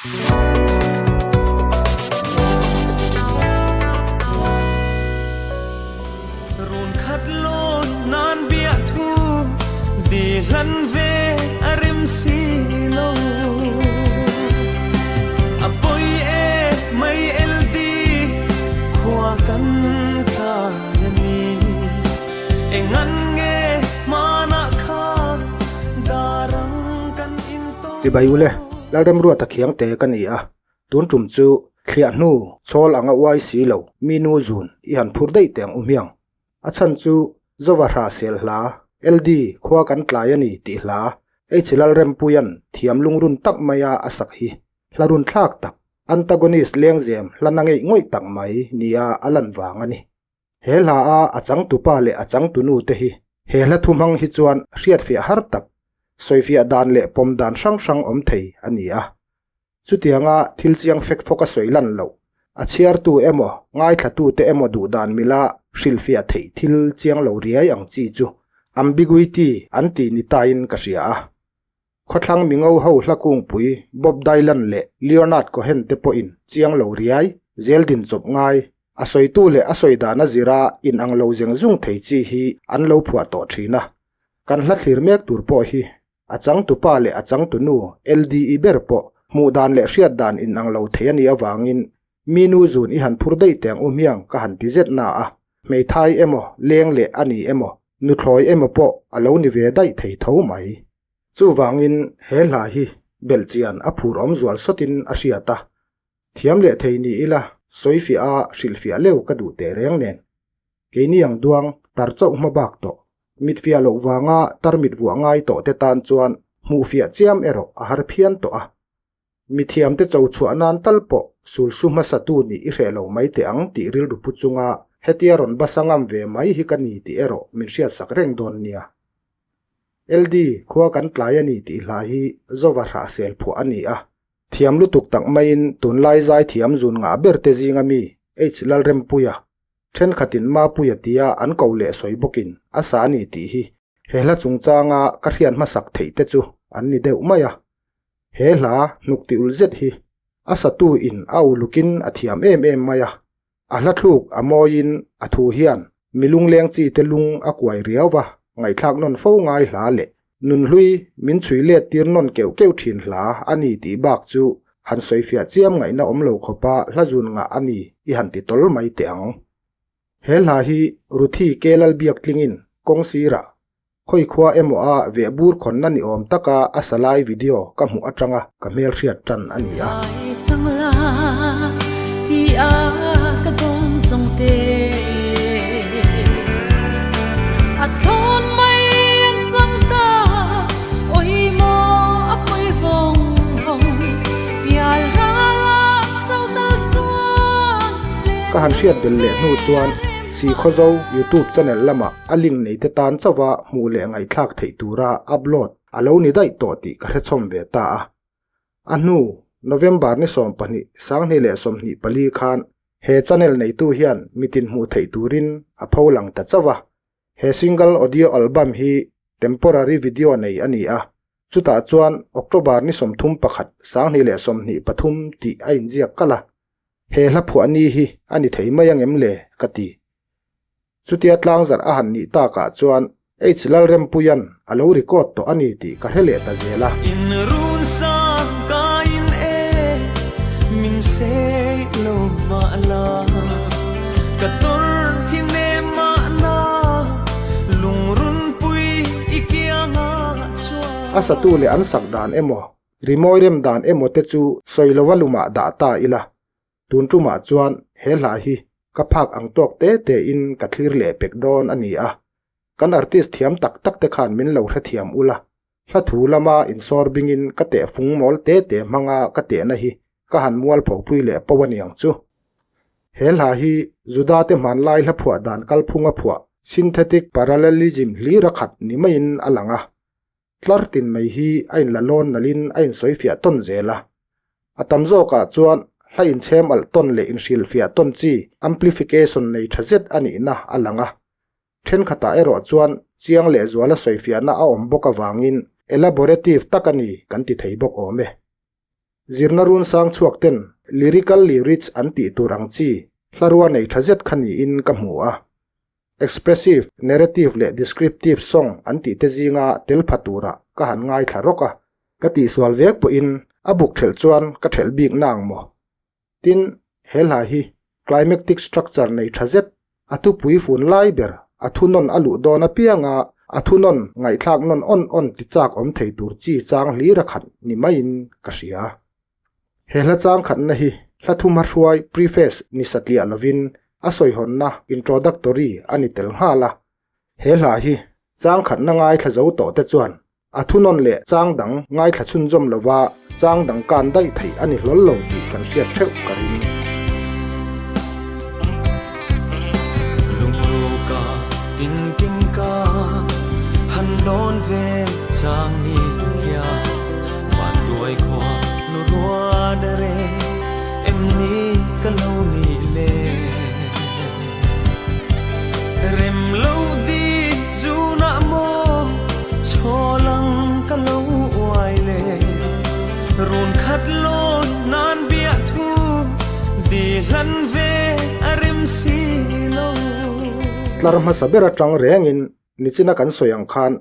Run khat lawn nan bia thu di hlan ve a rem si lo. A poi e mai LD khua kan tlai ani engan nge hmanah kha darang kan in tawn. Chibai ule, Lalremruata khiangte ka ni a, tun tum chu thliah hnu chawl anga uai si lo mi nu zun i han phur daih teh ang u hmiang. A chhan chu Zova hra sel hla, LD, khua kan tlai a ni tih hla, H Lalrempuia'n thiam lungrun tak maia a sak hi hla run thlak tak, antagonist lengzem hla na ngeih ngawih tak mai nia a lan vang a ni. He hla a a changtupa leh a changtunu te hi he hla thu hmang hi chuan hriatfiah har tak, sawifiah dan leh pawm dan hrang hrang awm thei a ni a. Chutianga thil chiang fek fawk a sawi lan loh, a chhiartu emaw ngaithlatute emaw duh dan mila hrilhfiah theih thil chiang lo riai ang chi chu ambiguity an tih ni tain ka hria a. Khawthlang mingo ho hla kungpui Bob Dylan leh Leonard Cohen te pawhin chiang lo riai, zel din chawp ngai, a sawitu leh a sawi dana zira inang lo zeng zung thei chi hi an lo phuah tawh thin a. Kan hla thlir mek tur pawh hi a changtupa leh a changtunu LDE ber pawh hmuh dan leh hriat dan inang lo thei a nih avangin mi nu zun i han phur daih teh ang u hmiang ka han ti zet na a, hmeithai emaw leng leh a ni emaw nuthlawi emaw pawh a lo ni ve daih thei tho mai. Chuvangin he hla hi belhchian a phur awm zual sawtin a hriat a, thiam leh thei ni ila sawifiah a hrilhfiah leu ka duh teh reng nen. Keini ang duang tar chauh hma bak tawh, mitfiah loh vanga tar mit vuah ngai tawh te tan chuan hmuhfiah chiam erawh a har phian tawh a. Mithiamte cho chhuah nan tal pawh sulsu hmasatu nih i hreh lo mai teh ang tih rilru pu chunga hetia rawn basa ngam ve mai hi ka ni tih erawh min hriatsak reng dawn nia. LD, khua kan tlai a ni tih hla hi Zova hrahsel phuah a ni a. Thiam lutuk tak maiin tunlai zaithiam zun ngah ber te zinga mi H Lalrempuia, thenkhatin Mapuia tia an ko leh sawi bawkin a sa a ni tih hi he hla chungchanga ka hriat hmasak theih te chu an ni deuh mai a. He hla hnuk ti ulh zet hi a satu in a ulukin a thiam em em mai a, a hla thluk a mawiin a thu hian mi lungleng chi te lung a kuai riau va, ngaihthlak nawn fo ngai hla leh nunhlui min chhui let tir nawn keuh keuh thin hla a ni tih bak chu han sawifiah chiam ngaihna awm lo khawpa hla zun ngah a ni i han ti tawl mai teh ang. He hla hi Ruthi Ke Lalbiaktlingin kawng sirah Khawi khua emaw a vehbur khawnna ni awm taka a sa lai video ka hmuh atanga ka hmelhriat tan a ni a. Ka han hriat belh leh hnu chuan Sikhaw-zo YouTube channel lamah A link nei te tan chauha hmuh leh ngaihthlak theih tura upload a lo ni daih tawh tih ka hrechhawm ve ta a. A hnu, November ni 12, 2024 khan he channel neitu hian mitin hmuh theih turin a pho lang ta chauh a. He single audio album hi temporary video nei a ni a, chutah chuan October ni 31, 2023 tih a inziak kalh a. He hla phuah ni hi a ni thei mai angem le ka ti. Chutia tlangzarh a han nih takah chuan H Lalrempuia'n a lo record tawh a ni tih ka hre leh ta zel a. In run sang ka in e, min sei lo mah la, ka tawr hi nem mah na, lungrunpui i kiangah chuan. A satu leh an sak dan emaw, rimawi rem dan emaw te chu sawi lova lumah dah ta ila, Tun tumah chuan he hla hi ka phak ang tawk te te in ka thlir leh pek dawn a ni a, kan artist thiam tak tak te khan min lo hrethiam ula, hla thu lama insawr bingin ka teh fung mawl te te hmanga ka tehna hi ka han mual phopui leh po a niang chu. He hla hi Juda te hmanlai hla phuah dan kalphunga phuah synthetic parallelism hlir a khat ni maiin a lang a, Tlar tin mai hi a inla lawn nalhin a insawifiah tawn zel a. A tam zawkah chuan hla inchhem alh tawn leh inhrilhfiah tawn chi amplification nei tha zet a nihna a lang a. Thenkhatah erawh chuan chiang leh zuala sawifiahna a awm bawk avangin elaborative tak a ni kan ti thei bawk awm e. Zirna run sang chhuak ten lyrical lyrics an tih tur ang chi hlarua nei tha zet kha niin ka hmu a. Expressive, narrative leh descriptive song an tih te zinga tel pha turah ka han ngaithla rawk a. Ka tihsual vek pawhin a buk thelh chuan ka thelh bik na ang maw? Tin, he hla hi climactic structure nei tha zet, a thupui fun lai ber, a thunawn a luh dawn apianga a thunawn ngaihthlak nawn awn awn ti chak awm thei tur chi chang hlir a khat ni maiin ka hria. He hla chang khatna hi hla thuma hruai preface ni satliah lovin a sawihawnna introductory a ni tel nghal a. He hla hi chang khatna ngaithla zo tawh te chuan A thunawn leh chang dang ngaithla chhunzawm lova chang dang kan daih theih a ni hlawl lo tih kan hriat theuh ka ring. Lungruka tinkim ka han dawn ve chang ni hian van tuai khua nu rua da re em ni ka lo ni le. Rem lo di zunah maw chhawlang ka lo uai le Run khat lawn nan biah thu di hlan ve a rem si lo. Tlar hmasa ber atang rengin nichina kan sawi ang khan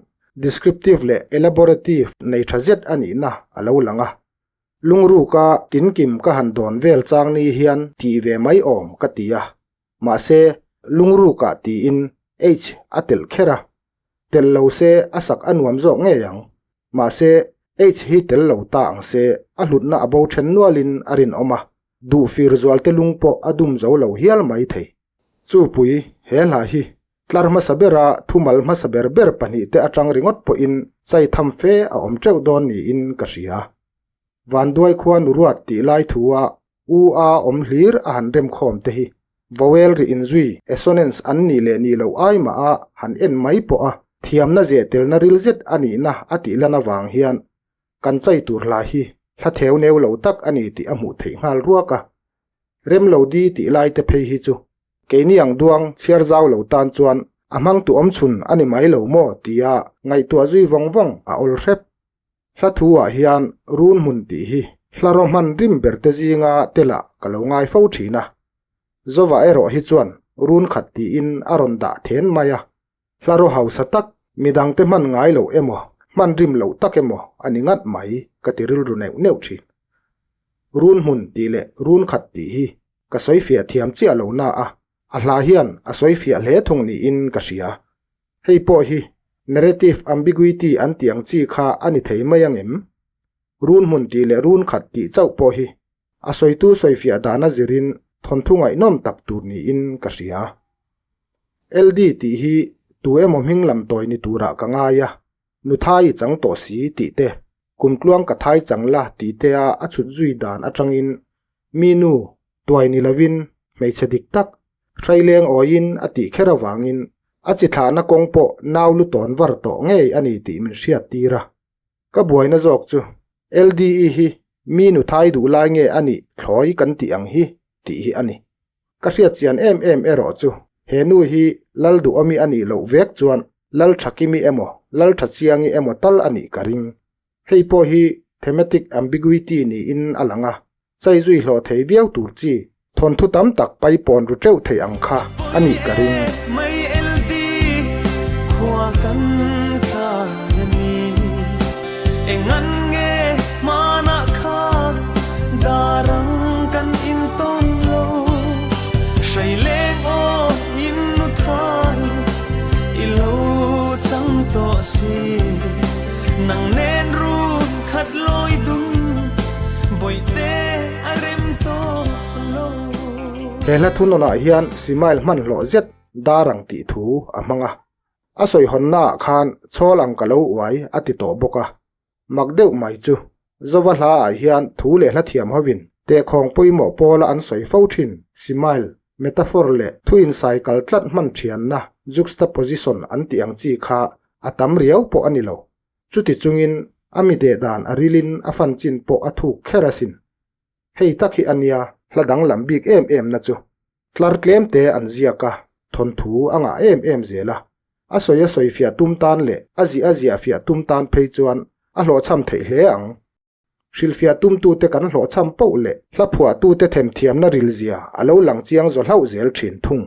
descriptive leh elaborative nei tha zet a nihna a lo lang a. Lungruka tinkim ka han dawn vel chang ni hian tih ve mai awm ka ti a. Mahse, lungrukah tiin H a telh kher a, telh lo se a sak a nuam zawk ngei ang. Mahse, H hi tel lo ta ang se a hlutna a bo then nualin a rinawm a, duh fir zualte lung pawh a dum zo lo hial mai thei. Chupui, he hla hi tlar hmasa bera thumal hmasa ber ber pahnihte atang ringawt pawhin chai tham fe a awm teuh dawn niin ka hria. Vanduai khua nu ruat tih lai thua U a awm hlir a han remkhawm te hi vowel ri inzui, assonance, an nih leh nih loh ai mah a han en mai pawh a thiamna zeh telna ril zet a nihna a tih lan avang hian kan chai tur hla hi hla theu neu lo tak a ni tih a hmuh theih nghal ruak a. Rem lo di tih lai te phei hi chu keini ang duang chhiar zau lo tan chuan a hmang tu awm chhun a ni mai lo maw tia ngaihtuah zui vawng vawng a awl hrep. Hla thu ah hian run hmun tih hi hla rawh hman rim ber te zinga telah ka lo ngai fo thin a. Zova erawh hi chuan run khat tiin a rawn dah then mai a. Hla rawh hausa tak, midang te hman ngai loh emaw, hman rim loh tak emaw a ni ngat mai ka ti rilru neuh neuh thin. Run hmun tih leh run khat tih hi ka sawi fiah thiam chiah lo na a, a hla hian a sawi fiah hle thung niin ka hria. Hei pawh hi narrative ambiguity an tih ang chi kha a ni thei mai ang em? Run hmun tih leh run khat tih chauh pawh hi a sawitu sawifiah dana zirin thawnthu ngaihnawm tak tur niin ka hria. LD tih hi tu emaw hming lam tawi ni turah ka ngai a, Nuthai i chang tawh si tih te, kumtluang ka thai chang la tih te a a chhut zui dan atangin mi nu tuai ni lovin hmeichhe dik tak hraileng awiin a tih kher avangin a chi thlahna kawng pawh nau lu tawn var tawh ngei a ni tih min hriat tir a. Ka buaina zawk chu LDE hi mi nu thai duh lai nge a nih thlawi kan tih ang hi tih hi a ni. Ka hriat chian em em erawh chu he nu hi Lal Duhawmi a nih loh vek chuan Lal Thakimi emaw Lal Thachiangi emaw tal a nih ka ring. Hei pawh hi thematic ambiguity niin a lang a, chai zui hlawh thei viau tur chi thawnthu tam tak paipawn ru teuh thei ang kha a nih ka ring. Nang nen run khat lawi dun bawihte a rem tawh lo. He hla thunawnah hian Simail hman hlawh zet dar ang tih thu a hmang a. A sawihawnnaah khan chhawl ang ka lo uai a ti tawh bawk a. Mak deuh mai chu Zova hlaah hian thu leh hla thiam hovin tehkhawng pawimawh pawla an sawi fo thin Simail, metaphor leh thu insai kal tlat hman thianna juxtaposition an tih ang chi kha a tam riau pawh a ni lo. Chuti chungin a mi deh dan a rilin a fan chin pawh a thuk kher asin. Hei tak hi a nia hla danglam bik em em na chu. Tlar tlem te an ziak a, thawnthu a ngah em em zel a. A sawi a sawi fiah tum tan leh a ziah a ziah fiah tum tan phei chuan a hlawhchham theih hle ang. Hrilhfiah tumtute kan hlawhchham poh leh hla phuahtute themthiamna rilzia a lo lang chiang zaw hlauh zel thin thung.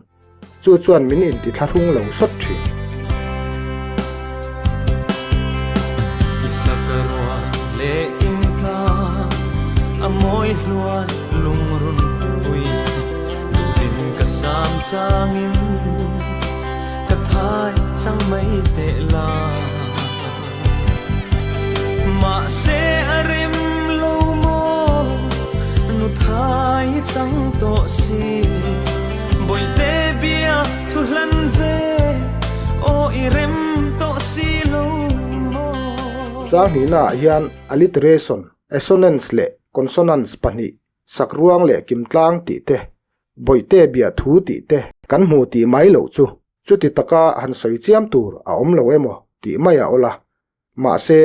Chu chuan min intithlahrung lo sawt thin. I sakarua leh intla a mawi hluan lungrun pui duhtin ka sam changin ka thai chang mai teh la. Mahse a rem lo maw nu thai chang tawh si Bawihte bia thu hlan ve aw i rem tawh si lo maw. Chang hnihna ah hian alliteration, assonance leh consonance pahnih Sakruang leh Kimtlang tih te, Bawihte bia thu tih te kan hmu tih mai loh chu chuti taka han sawi chiam tur a awm lo emaw tih mai a awl a. Mahse,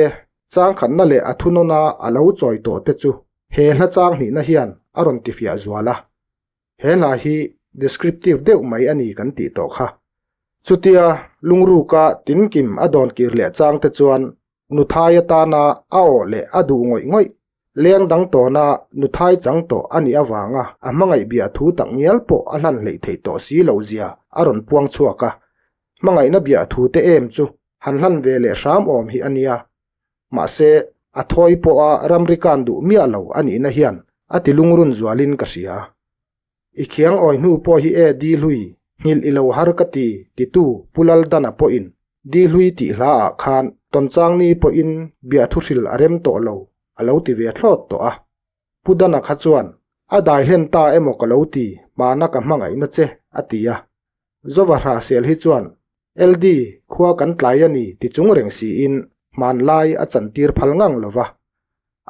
changkhatna leh a thunawna a lo chawi tawh te chu he hla chang hnihna hian a rawn tifiah zual a. He hla hi descriptive deuh mai a ni kan tih tawh kha. Chutia lungruka tinkim a dawn kir leh chang te chuan Nuthai atana a awh leh a duh ngawih ngawih, leng dang tawna nuthai chang tawh a nih avanga a hmangaih biah thu tak ngial pawh a hlan hleih theih tawh si loh zia a rawn puang chhuak a. Hmangaihna biah thu te em chu han hlan ve leh hram awm hi a nia. Mahse, a thawi pawha ramri kan duh miah lo a nihna hian a ti lungrun zualin ka hria. I khiang awi hnu pawh hi e di hlui, nghilh i lo har ka ti, titu Pu Laldana pawhin di hlui tih hla ah khan Tawnchangni pawhin biahthuhril a rem tawh lo a lo ti ve thlawt tawh a. Pu Dana kha chuan, A dai hlen ta emaw ka lo ti, hmana ka hmangaihna che, a ti a. Zova Hrahsel hi chuan, LD, khua kan tlai a ni ti chung reng siin hmanlai a chantir phal ngang lo va.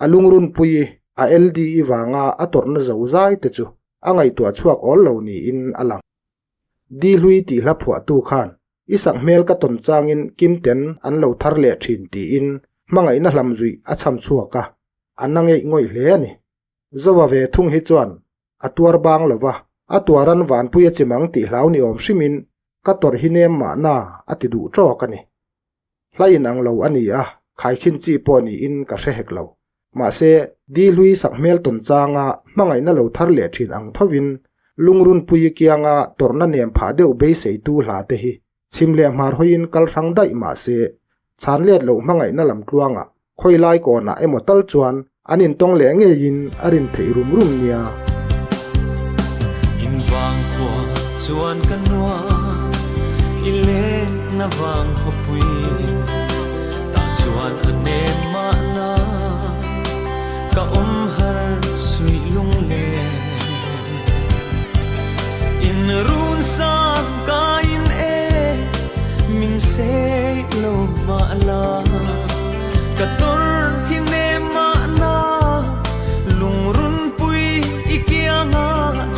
A lungrunpui a LD i vanga a tawrhna zo zai te chu a ngaihtuah chhuak awl lo niin a lang. Di hlui tih hla phuahtu khan i sakhmel ka tawn changin kimten an lo thar leh thin tiin hmangaihna hlamzuih a chham chhuak a, a na ngeih ngawih hle a ni. Zova ve thung hi chuan a tuar bang lo va, a tuaran vanpui a chim ang tih hlau ni awm hrimin ka tawrh hi nem mahna a ti duh tawk a ni. Hla inang lo a ni a, khaikhin chi pawh niin ka hre hek lo. Mahse, di hlui sakhmel tawn changa hmangaihna lo thar leh thin ang thovin lungrunpui kianga tawrhna nem phah deuh beiseitu hla te hi chhim leh hmar hawiin kal hrang daih mahse, chhan let loh hmangaihna lam tluangah khawi lai kawnah emaw tal chuan an intawng leh ngeiin a rin theih rum rum nia. In vang khua chuan ka nua i lenna vang khawpui tah chuan a nem mahna ka awm har suih lunglen. In run sang ka in e min sei lo mah la ka tor hi nem mah na lungrun pui i kianga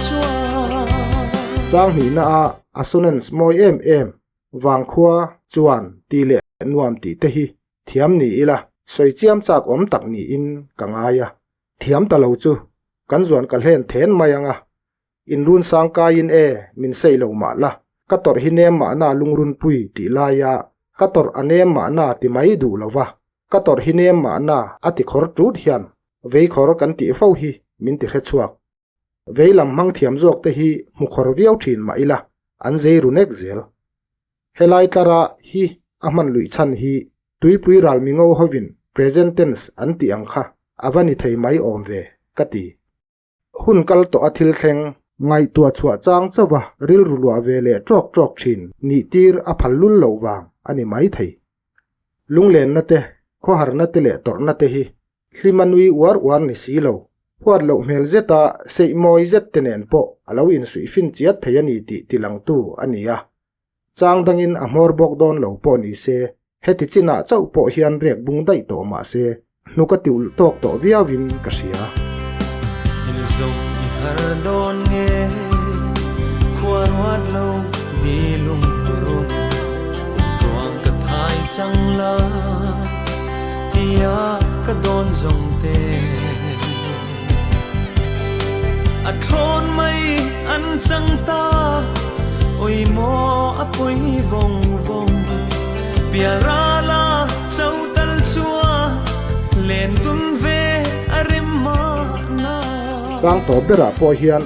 chuan. Chang hnihna a assonance mawi em em vangkhua chuan tih leh nuam tih te hi thiam ni ila sawi chiam chak awm tak niin ka ngai a. Thiam ta lo chu kan zuan ka hlen then mai ang a, in run sang kaiin e min sei lo mah la, ka tawrh hi nem mahna lungrunpui tih laia ka tawrh a nem mahna ti mai duh lo va, ka tawrh hi nem mahna a ti khawr tut hian vei khawr kan tih fo hi min ti hre chhuak. Vei lam hmang thiam zawk te hi hmu khawr viau thin mah ila an zei ru nek zel. Helai tlara hi a hman luih chhan hi tuipui ral mingo hovin present tense an tih ang kha a va ni thei mai awm ve ka ti. Hun kal tawh a thil thleng ngaihtuah chhuah chang chauha rilru luah ve leh tawk tawk thin nih tir a phal lul loh vang a ni mai thei. Lunglenna te, khawharna te leh tawrhna te hi Hlima nui uar uar ni si lo, huat loh hmel zeta seih mawi zet te nen pawh a lo insuih fin chiat thei a ni tih tilangtu a ni a. Chang dangin a hmawr bawk dawn lo pawh ni se, heti chinah chauh pawh hian rek bung daih tawh mah se, hnuk a ti ulh tawk tawh viauin ka hria. Inzo i har dawn nge, khua ruat lo ni lungrun, kum tuang ka thai chang la, tia ka dawn zawng te. A thlawn mai an chang ta, oi maw a pawi vawng vawng, pialrala cho tal chua len dun ve a. Chang tawp berah pawh hian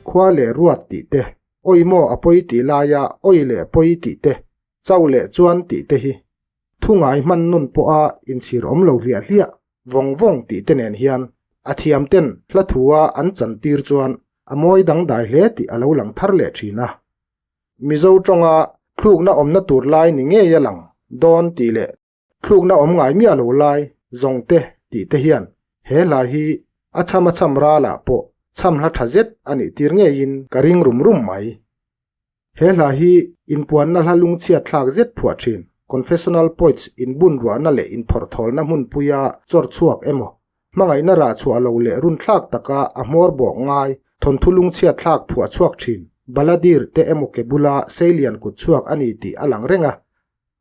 khua leh ruat tih te, awi maw a pawi tih laia awi leh pawi tih te, chau leh chuan tih te hi thu ngai hman nawn pawha inchhir awm lo hliah hliah vawng vawng tih te nen hian a thiam ten hla thua an chantir chuan a mawi dangdai hle tih a lo lang thar leh thin a. Mizo tawnga thlukna awmna tur lai ni ngei a lang dawn tih leh thlukna awm ngai miah lo lai zawng te tih te hian he hla hi a chham a chham ralah pawh chham hla tha zet a nih tir ngeiin ka ring rum rum mai. He hla hi inpuanna hla lungchhiat thlak zet phuah thin Confessional Poets inbunruahna leh inphawrhthawlna hmunpuia chawr chhuak emaw, hmangaihna rah chhuah lo leh runthlak taka a hmawr bawk ngai thawnthu lungchhiat thlak phuah chhuak thin Balladeer te emaw ke bula seilian kut chhuak a ni tih a lang reng a.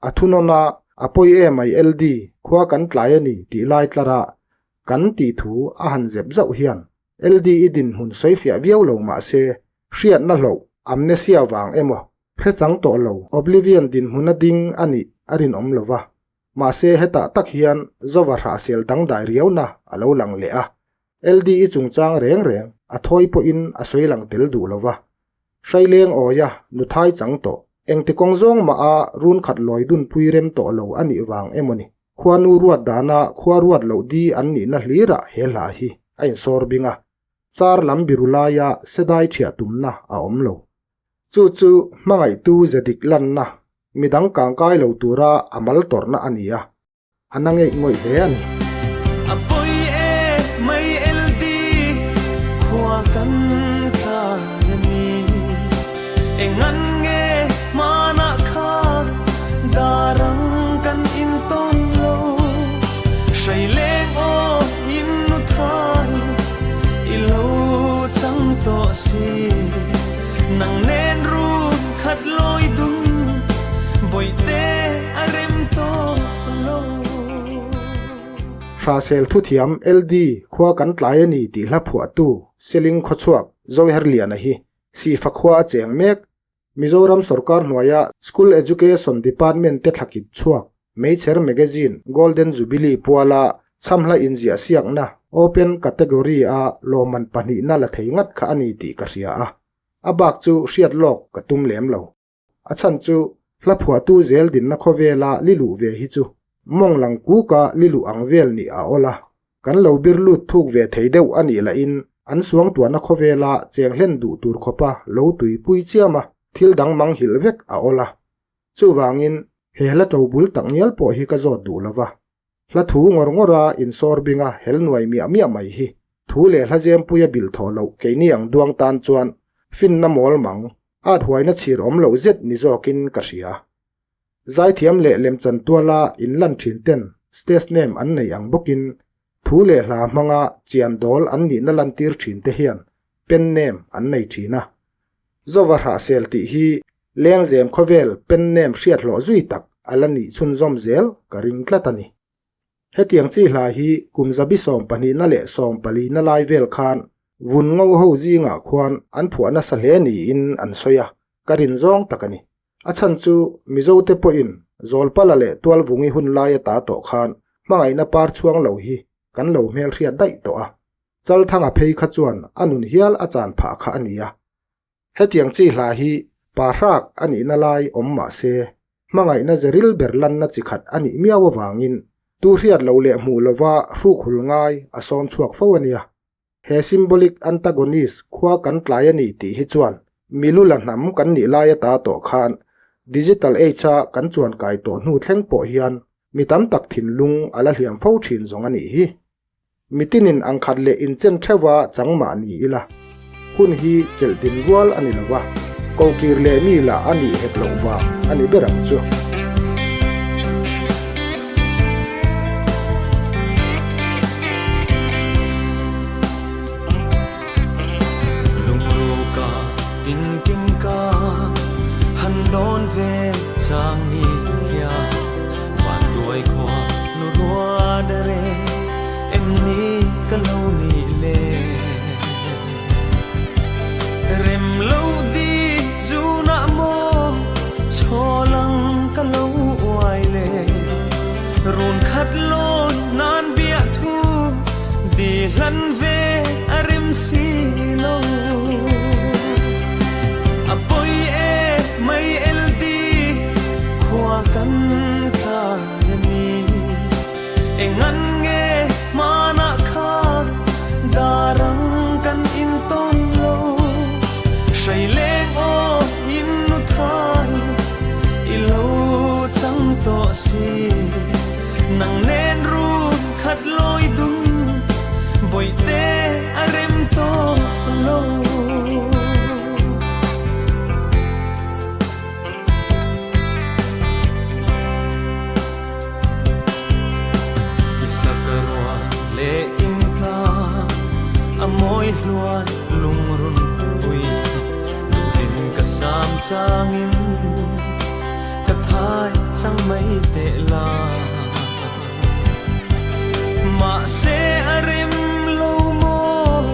A thunawn a, a pawi em ai LD, khua kan tlai a ni tih lai tlara kan tih thu a han zep zauh hian LD i dinhmun sawifiah viau lo mah se, hriatna hloh, amnesia vang emaw, hrechang tawh lo, oblivion dinhmuna ding a nih a rinawm lo va. Mahse hetah tak hian Zova hrahsel dangdai riauna a lo lang leh a. LD i chungchang reng reng a thawi pawhin a sawi lang tel duh lo va. Hraileng awia nuthai chang tawh, engti kawng zawng mah a run khat lawi dunpui rem tawh lo a nih vang emaw ni? Khuanu ruat dana khua ruat loh di an nihna hlirah he hla hi a insawr bing a, char lam biru laia sedai thiah tumna a awm lo. Chu chu hmangaihtu ze dik lanna, midang kangkai lo tura a mal tawrhna a ni a, a na ngeih ngawih hle a ni. A pawi e mai LD khua kan tlai a ni. Engan nge hmanah khan darang kan intawn lo. Hrai leng aw in nu thai i lo chang tawh si. Nang nen run khat lawi dun bawihte a rem tawh lo. Hrahsel thuthiam LD khua kan tlai a ni tih hla phuahtu Seling Khawchhuak Zoherliana hi Sifa khua a cheng mek. Mizoram sorkar hnuaia School Education Department te thlakip chhuak Meichher Magazine Golden Jubilee puala chhamhla inziah siakna Open Category a lawmman pahnihna la thei ngat kha a ni tih ka hria a. A bak chu hriat lawk ka tum lem lo. A chhan chu hla phuahtu zel dinna khawvela li luh ve hi chu mawng lang kuka li luh ang vel nih a awl a. Kan lo bir lut thuk ve thei deuh a nih lahin an suangtuahna khawvela cheng hlen duh tur khawpa lo tuipui chiam a, thil dang mang hilh vek a awl a. Chuvangin he hla to bul tak ngial pawh hi ka zawt duh lo va. Hla thu ngawr ngawra insawr binga hel nuai miah miah mai hi thu leh hla zempuia bilh thawh loh keini ang duang tan chuan finna mawl mang, at huaina chhir awm loh zet ni zawkin ka hria. Zaithiam leh lemchan tuala inlan thin ten stage name an nei ang bawkin thu leh hla hmanga chian dawl an nihna lantir thin te hian pen name an nei thin a. Zova hrahsel tih hi Lengzem khawvel pen name hriat hlawh zui tak a la nih chhunzawm zel ka ring tlat a ni. Hetiang chi hla hi kum zabi sawmpahnihna leh sawmpalina lai vel khan vun ngo ho zingah khuan an phuah nasa hle niin an sawi a, ka rin zawng tak a ni. A chhan chu Mizote pawhin Zawlpala leh Tualvungi hun lai ata tawh khan hmangaihna par chhuang lo hi kan lo hmelhriat daih tawh a. Chalthanga phei kha chuan a nun hial a chan phah kha a ni a. Hetiang chi hla hi pa hrak a nihna lai awm mah se, hmangaihna zeril ber lanna chi khat a nih miau avangin tu hriat loh leh hmuh lova hruk hul ngai a sawm chhuak fo a nia. He symbolic antagonist khua kan tlai a ni tih hi chuan milula hnam kan nih lai ata tawh khan digital age-a kan chuan kai tawh hnu thleng pawh hian mi tam tak thinlung a la hliam fo thin zawng a nih hi. Mitinin angkhat leh inchen theuha chang mah ni ila, hun hi chelh din rual a ni lo va, kokir leh mi lah a nih hek loh vang a ni ber ang chu. Lungruka tinkim ka han dawn ve chang ni hian van tuai khua nu rua dare em ni ka lo ni le rem lo di zu na maw chhaw lang ka lo. Mawi hluai lungrun pui duhdin ka sam changin ka thai chang mai teh la. Mahse a rem lo maw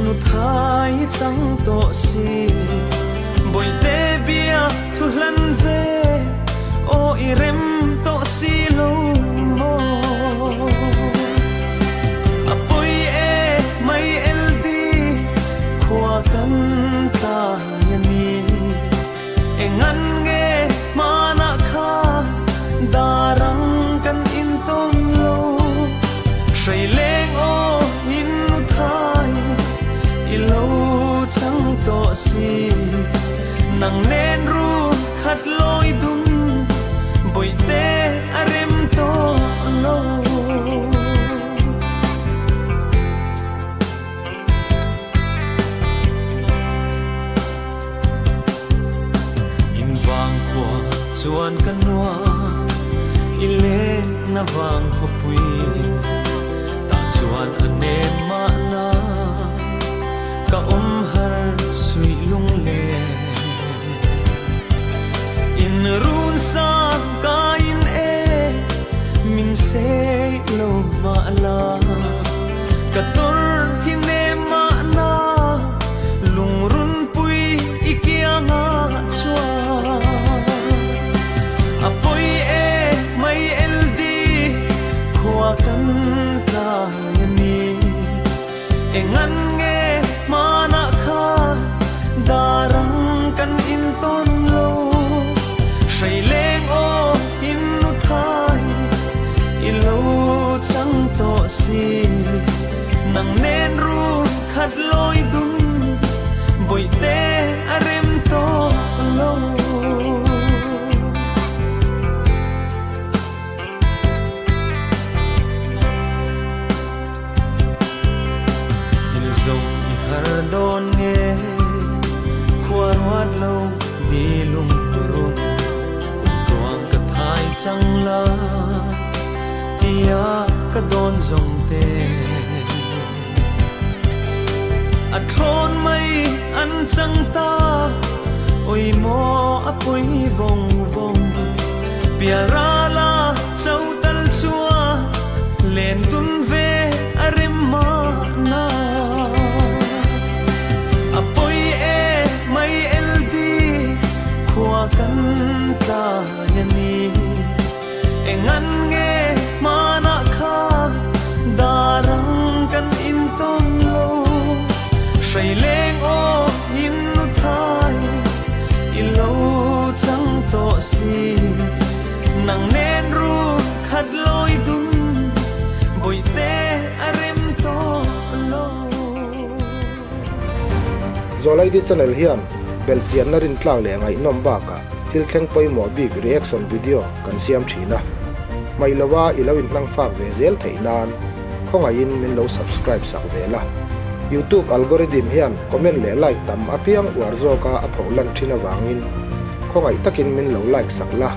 nu thai chang tawh si Bawihte bia thu hlan ve aw i rem tawh si lo maw. A pawi e mai LD khua kan tlai a ni. Engan nge hmanah kha darang kan intawn lo. Hrei leng aw in nu thai i lo chang tawh si. Nang nen ru khat lawi dun bawihte a rem tawh lo. In vang khua chuan ka nuam i lenna vang khawpui tah chuan a nem mahna ka awm har suih lunglen. In run sang ka in e min sei lo mah la ka tor hi nem mahna lungrunpui i kiangah chuan a pawi e mai LD khua kan tlai a ni. Engan nge hmanah kha darang kan intawn lo. Hrei leng aw in nu thai i lo chang tawh si. Nang nen ru khat lawi dun bawihte a rem tawh lo. Thil zawng i har dawn nge khua ruat lo ni lungrun kum tuang ka thai chang la tia ka dawn zawng te a thlawn mai an chang ta oi maw a pawi vawng vawng pial rala cho tal chua len dun ve a rem mahna. A pawi e mai LD khua kan tlai a ni. Engan nge hmanah kha darang kan intawn lo. Hrei leng aw in nu thai i lo chang tawh si. Nang nen ru khat lawi dun bawihte a rem tawh lo. Zawlaidi channel hian belhchianna rintlak leh ngaihnawm bakah thil thleng pawimawh bik reaction video kan siam thin a. Hmaih lova i lo inhmang fak ve zel theih nan khawngaihin min lo subscribe sak ve la. Youtube algorithm hian comment leh like tam apiang uar zawka a phoh lan thin avangin khawngaih takin min lo like sak la,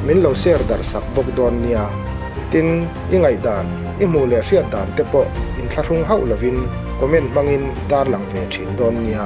min lo share darh sak bawk dawn nia. Tin, i ngaihdan, i hmuh leh hriat dan te pawh inthlahrung hauh lovin comment hmangin darlang ve thin dawn nia.